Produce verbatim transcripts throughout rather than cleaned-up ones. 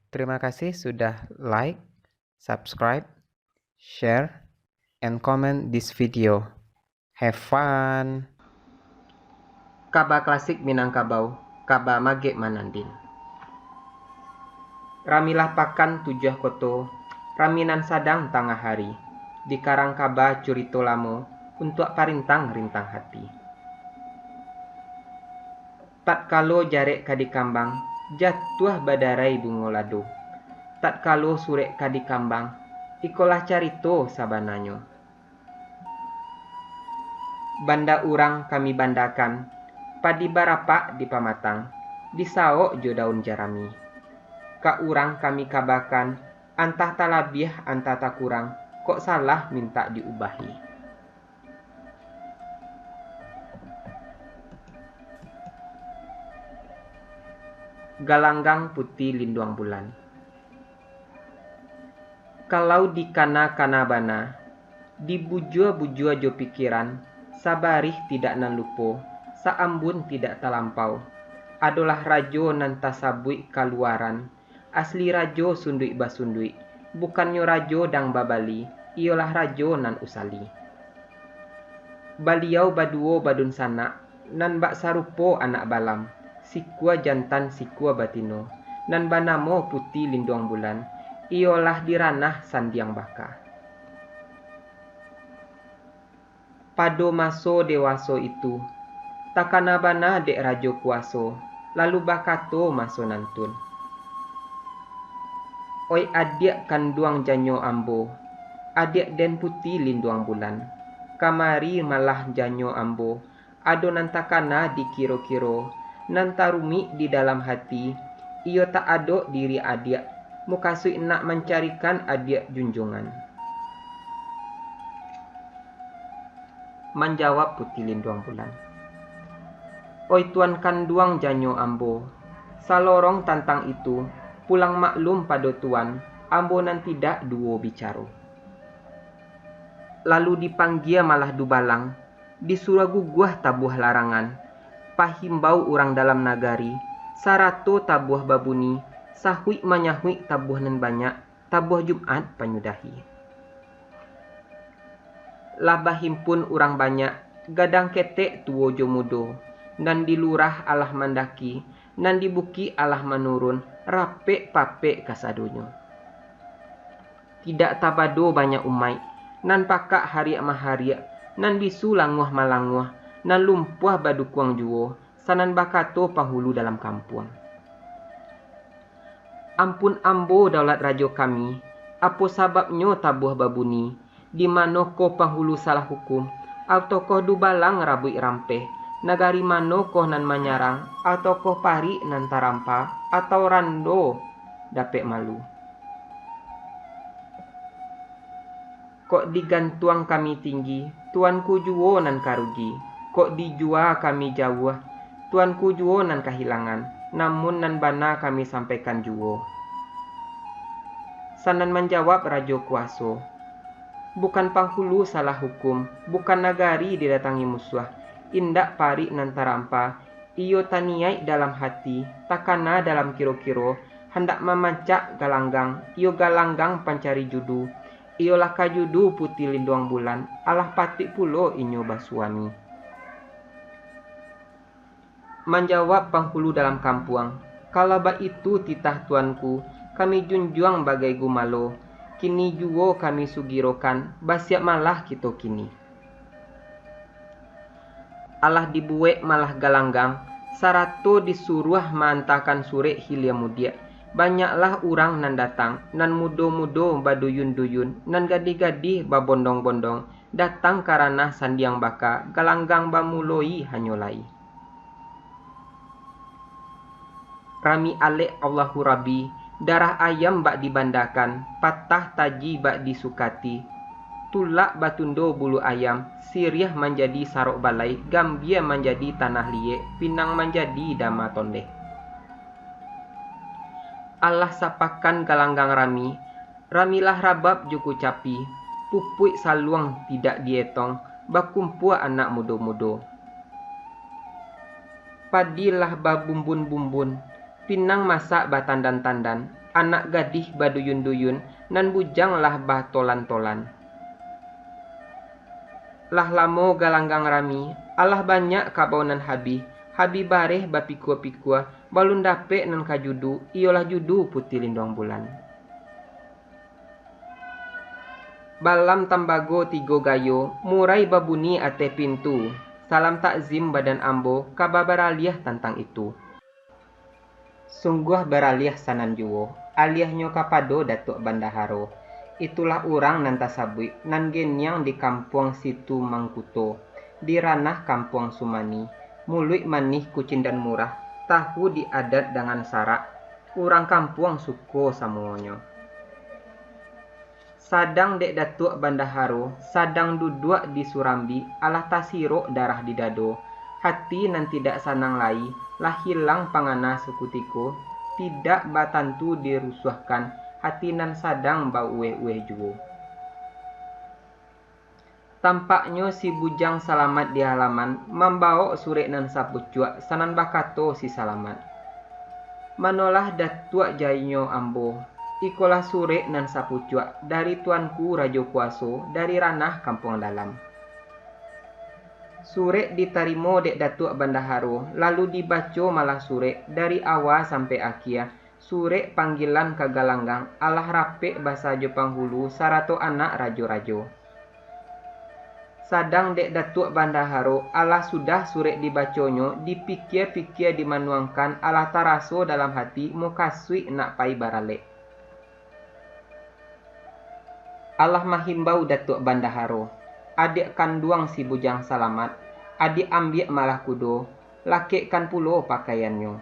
Terima kasih sudah like, subscribe, share, and comment this video. Have fun! Kaba klasik Minangkabau, kaba Magek Manandin. Ramilah pakan tujuah koto, rami nan sadang tangah hari, dikarang kaba curito lamo, untuak parintang rintang hati. Tatkalo jarek ka dikambang, jatuah badarai bungo lado. Tatkalo surek ka dikambang, ikolah carito sabananyo. Banda urang kami bandakan, padi barapak di pamatang, disaok jo daun jarami. Ka urang kami kabakan, antah talabiah, antah takurang, kok salah mintak diubahi. Galanggang Puti Linduang Bulan. Kalau dikana-kana bana, dibujua-bujua jo pikiran, sabarih tidak nan lupo, saambun tidak talampau, adolah rajo nan tasabuik kaluaran, asli rajo sunduik basunduik, bukannyo rajo dang babali, iyolah rajo nan usali. Baliau baduo badunsanak, nan bak sarupo anak balam, sikua jantan sikua batino, nan banamo Puti Linduang Bulan, iyolah di ranah Sandiang Baka. Pado maso dewaso itu, takana bana dek rajo kuwaso, lalu bakato maso nantun, "Oih adiak kanduang janyo ambo, adiak den Puti Linduang Bulan, kamari malah janyo ambo, ado nan takana dikiro-kiro, nan tarumik di dalam hati, iyo tak adok diri adiak, mukasuik nak mancarikan adiak junjuangan." Manjawab Puti Linduang Bulan, "Oih tuan kanduang janyo ambo, salorong tantang itu, pulang maklum pado tuan, ambo nan tidak duo bicaro." Lalu dipanggia malah dubalang, disuruah guguah tabuah larangan, pahimbau urang dalam nagari, sarato tabuah babuni, sahuik manyahuik tabuah nan banyak, tabuah Jumaat panyudahi. Lah bahimpun urang banyak, gadang ketek tuo jo mudo, nan di lurah alah mandaki, nan di bukik alah manurun, rapek-papek kasadonyo. Tidak tabado banyak umaik, nan pakak hariak-mahariak, nan bisu languah-malanguah, nan lumpuah badukuang juo, sanan bakato panghulu dalam kampuang, "Ampun ambo daulat rajo kami, apo sababnyo tabuah babuni, di manokoh panghulu salah hukum, ataukah dubalang rabuik rampeh, nagari manokoh nan manyarang, ataukah parik nan tarampa, atau rando dapek malu? Kok digantuang kami tinggi, tuanku juo nan ka rugi. Kok dijua kami jauah, tuanku juo nan kahilangan, namun nan bana kami sampaikan juo." Sanan manjawab rajo kuwaso, "Bukan panghulu salah hukum, bukan nagari didatangi musuah, indak parik nan tarampa, iyo taniaik dalam hati, takana dalam kiro-kiro, handak mamancak galanggang, iyo galanggang pancari judu, iyolah ka judu Puti Linduang Bulan, alah patuik pulo inyo basuami." Manjawab panghulu dalam kampuang, "Kalau baitu titah tuanku, kami junjuang bagai gumalo, kini juo kami sugirokan, basiap malah kito kini." Alah dibuwek malah galanggang, sarato disuruah maantakan surek hilia mudiak. Banyaklah urang nan datang, nan mudo-mudo baduyun-duyun, nan gadih-gadih babondong-bondong, datang ka ranah Sandiang Baka, galanggang bamuloi hanyo lai. Rami alek Allahu Rabbi, darah ayam bak dibandakan, patah taji bak disukati, tulak batundo bulu ayam, siriah manjadi sarok balai, gambia manjadi tanah liyek, pinang manjadi dama tondeh. Alah sapakan galanggang rami, ramilah rabab jo kucapi, pupuik saluang tidak dietong, bakumpua anak mudo-mudo. Padi lah babumbun-bumbun, pinang masak batandan-tandan, anak gadih baduyun-duyun, nan bujang lah batolan-tolan. Lah lamo galanggang rami, alah banyak kabau nan habih, habih bareh bapikua-pikua, balun dapek nan ka judu, iyolah judu Puti Linduang Bulan. Balam tambago tigo gayo, murai babuni ateh pintu. Salam takzim badan ambo, kaba baraliah tantang itu. Sungguah baraliah sanan juwo, aliahnyo kapado Datuak Bandaharo. Itulah urang nan tasabuik, nan geniang di kampuang Situ Mangkuto, di ranah kampuang Sumani. Muluik manih kucindan murah, tahu di adat dangan sarak, urang kampuang suko samuonyo. Sadang dek Datuak Bandaharo, sadang duduak di surambik, alah tasirok darah di dado. Hati nan tidak sanang lai, lah hilang pangana sakutiko, tidak batantu dirusuahkan, hati nan sadang bauweh-uweh juwo. Tampaknyo si Bujang Salamat di halaman, mambawok surek nan sapucuak, sanan bakato si Salamat, "Manolah Datuak jainyo ambo, ikolah surek nan sapucuak dari Tuanku Rajo Kuwaso, dari ranah Kampuang Dalam." Surek ditarimo dek Datuak Bandaharo, lalu dibaco malah surek dari awa sampai akia, surek panggilan ka galanggang, alah rapek basa jo panghulu sarato anak rajo-rajo. Sadang dek Datuak Bandaharo, alah sudah surek dibaconyo, dipikia-pikia dimanuangkan, alah taraso dalam hati mukasuik nak pai baralek. Alah mahimbau Datuak Bandaharo, adiak kanduang si Bujang Salamat, adiak ambiak malah kudo, lakekkan pulo pakaiannyo.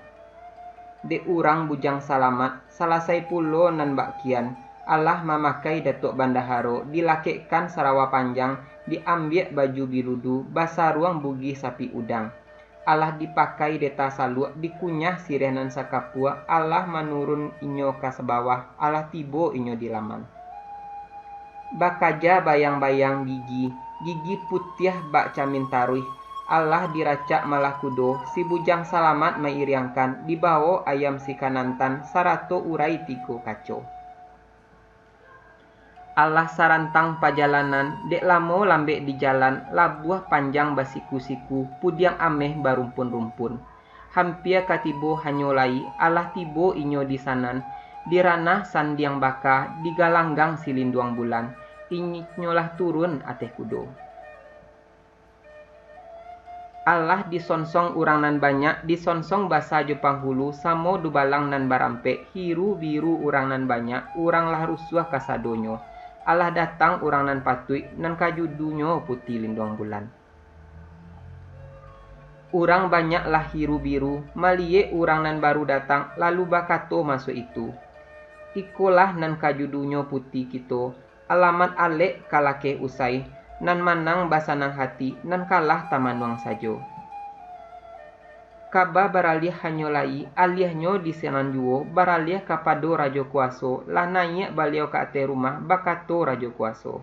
Dek urang Bujang Salamat, salasai pulo nan bak kian, alah mamakai Datuak Bandaharo, dilakekkan sarawa panjang, diambiak baju biludu, basaruang bugih sapi udang. Alah dipakai deta saluak, dikunyah siriah nan sakapua, alah manurun inyo ka sabawah, alah tibo inyo di laman. Bakaja bayang-bayang gigi, gigi putiah bak camin taruih, alah diracak malah kudo, si Bujang Salamat mairiangkan, dibawok ayam si kanantan, sarato urai tigo kaco. Alah sarantang pajalanan, dek lamo lambek di jalan, labuah panjang basiku-siku, pudiang ameh barumpun-rumpun. Hampia ka tibo hanyo lai, alah tibo inyo di sanan, di ranah Sandiang Baka, di galanggang si Linduang Bulan, inyo lah turun ateh kudo. Alah disonsong urang nan banyak, disonsong basa jo panghulu, samo dubalang nan barampek, hiru-biru urang nan banyak, urang lah rusuah kasadonyo. Alah datang urang nan patuik, nan ka judunyo Puti Linduang Bulan. Urang banyak lah hiru-biru, maliyek urang nan baru datang, lalu bakato maso itu, "Ikolah nan ka judunyo Puti kito, alamat alek ka lakeh usai, nan manang basanang hati, nan kalah tamanuang sajo." Kaba baraliah hanyo lai, aliahnyo di sanan juwo, baraliah kapado Rajo Kuwaso, lah naiak baliau ka ateh rumah, bakato Rajo Kuwaso,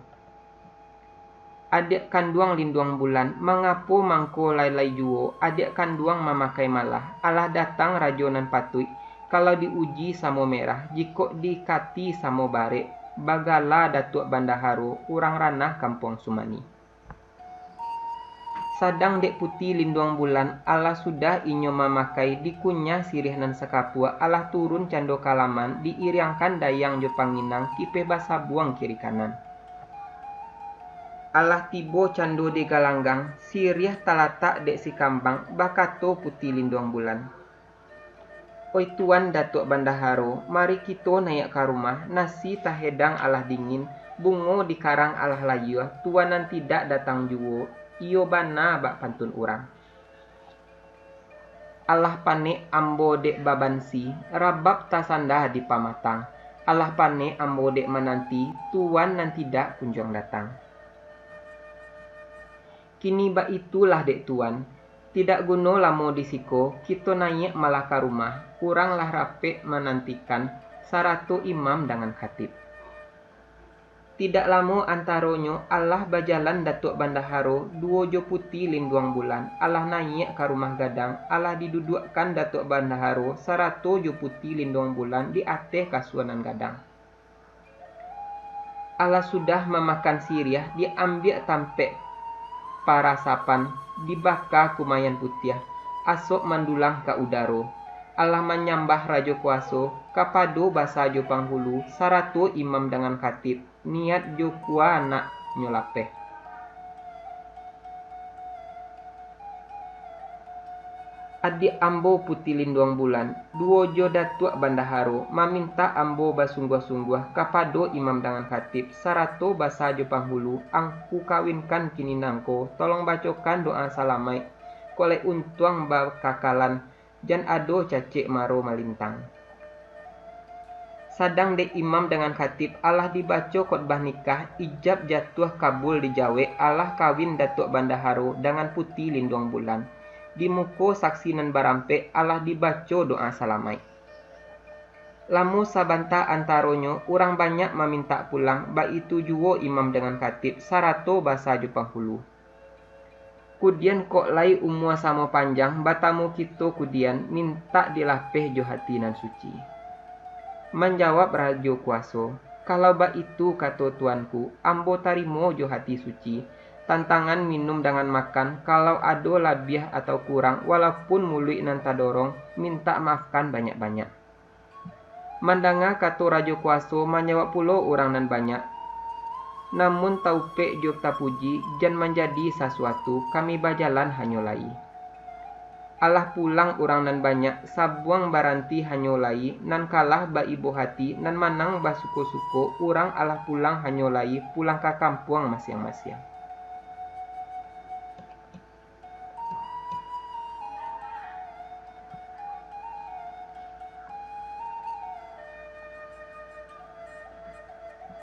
"Adiak kanduang Linduang Bulan, mangapo mangko lai-lai juwo adiak kanduang mamakai malah? Alah datang rajo nan patuik, kalau diuji samo merah, jikok dikati samo barek, bagala Datuak Bandaharo, urang ranah Kampuang Sumani." Sadang dek Puti Linduang Bulan, alah sudah inyo mamakai, dikunyah siriah nan sakapua, alah turun cando ka laman, diiriangkan dayang jo panginang, kipeh basabuang kiri kanan. Alah tibo cando di galanggang, siriah talatak dek si kambang, bakato Puti Linduang Bulan, "Oi Tuan Datuak Bandaharo, mari kito naiak ka rumah, nasi tahedang alah dingin, bungo di karang alah layua, Tuan nan tidak datang juwo, iyo bana bak pantun urang. Alah panek ambo dek babansi, rabab tasanda di pamatang. Alah panek ambo dek mananti, Tuan nan tidak kunjuang datang. Kini baitulah dek Tuan, tidak guno lamo di siko, kito naiak malah ka rumah, urang lah rapek manantikan, sarato imam dangan khatib." Tidak lamo antaronyo, alah bajalan Datuak Bandaharo duo jo Puti Linduang Bulan, alah naiak ka rumah gadang, alah diduduakkan Datuak Bandaharo sarato jo Puti Linduang Bulan di ateh kasua nan gadang. Alah sudah mamakan siriah, diambiak tampek parasapan, dibaka kumayan putiah, asok mandulang ka udaro. Alah manyambah Rajo Kuaso, kapado basa jo panghulu, sarato imam dangan khatib, niat jo kua anaknyo lapeh. Adiak ambo Puti Linduang Bulan, duo jo Datuak Bandaharo, mamintak ambo basungguah-sungguah kapado imam dangan khatib, sarato basa jo panghulu, angku kawinkan kini nangko, tolong bacokan doa salamaik, kok lai untuang bakakalan, jan ado cacek maro malintang. Sadang dek imam dangan khatib alah dibaco khotbah nikah, ijab jatuah kabul dijawek, alah kawin Datuak Bandaharo dangan Puti Linduang Bulan. Di muko saksi nan barampek alah dibaco doa salamaik. Lamo sabanta antaronyo, urang banyak mamintak pulang, baitu juwo imam dangan khatib, sarato basa jo panghulu. Kudian kok lai umua samo panjang, batamu kito kudian, mintak dilapeh jo hati nan suci. Manjawab Rajo Kuaso, "Kalau baitu kato tuanku, ambo tarimo jo hati suci, tantangan minum dangan makan, kalau ado labiah atau kurang, walaupun muluik nan tadorong, mintak maafkan banyak-banyak." Mandanga kato Rajo Kuaso, manjawab pulo urang nan banyak, "Namun taupek jo tapuji, jan manjadi sasuatu, kami bajalan hanyo lai." Alah pulang urang nan banyak, sabuang baranti hanyo lai, nan kalah baibo hati, nan manang basuko-suko, urang alah pulang hanyo lai, pulang ka kampuang masiang-masiang.